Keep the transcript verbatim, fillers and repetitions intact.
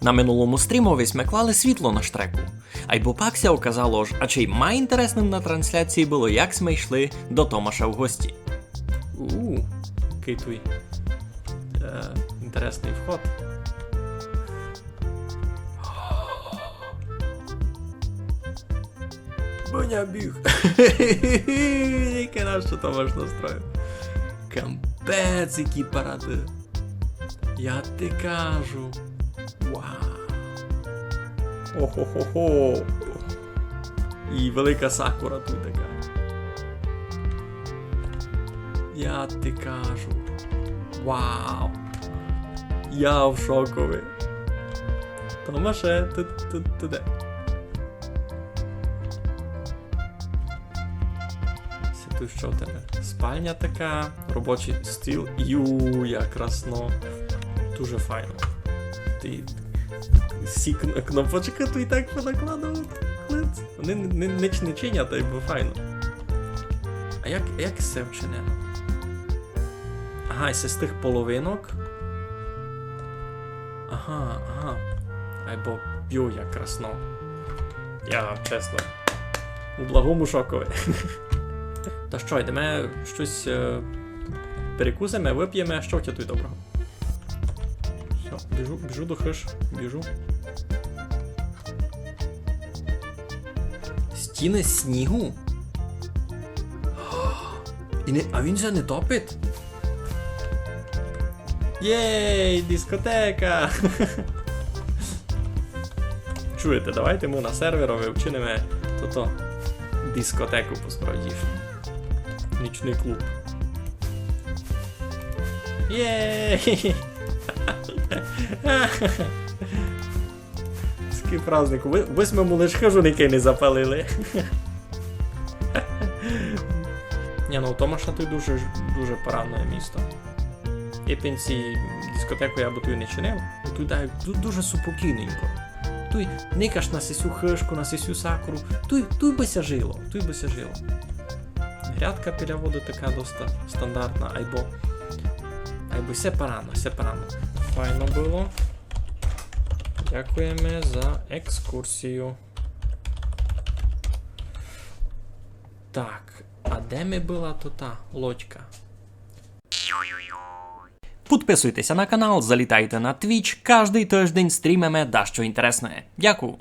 На минулому стрімови сьме клали світло на штреку. Айбо пак ся оказало, ож ачей май інтересным на трансляції было, як сьме йшли до Томаша в гості. У, якый туй, е, інтересный вход. Боня біг. Яке, нащо Томаш настроїв? Капець, які парады. Я ти кажу. Вау. Охо-хо-хо. І велика сакура туй така. Я ти кажу. Вау. Я в шокови. Томаше, ти, ти, ти де? Се туй што в тебе? Спальня така, робочый стіл. Ю, як красно. Дуже файно. Ти сі кн-, кнопочкы туй так понакладовав. Клац. Они н-, н-, нич не чинять, айбо файно. А як, як се вчинено? Ага, і се з тых половинок. Ага, ага. Айбо, ю, як красно. Я, чесно, у благому шокови. Та што, йдеме штось, е, перекусиме, выпєме, што в тя туй доброго? Всьо, біжу, біжу до хыж, біжу. Стіны з снігу? І не, а він ся не топить? Єй, дискотека! Чуєте, давайте мы на серверови вчиниме тото дискотеку по-справдішому. Нічный клуб. Єй! Такый праздник. Вы, вы сьме му лиш хыжу никай не запалили. Ні, ну, у Томаша туй дуже, дуже парадне місто. І пенсії дискотеку я бы туй не чинив. Туй так ду-, дуже супокійненько. Туй никаш на сесю хыжку, на сесю сакуру. Туй, туй бы ся жило, туй бы ся жило. Грядка біля воды така доста стандартна, айбо, айбо всьо парадно, всьо парадно. Файно было. Дякуєме за екскурсію. Так, а де ми была тота лодька? Підписуйтеся на канал, залітайте на Twitch, каждый тыждень стрімиме дашто інтересне. Дякую.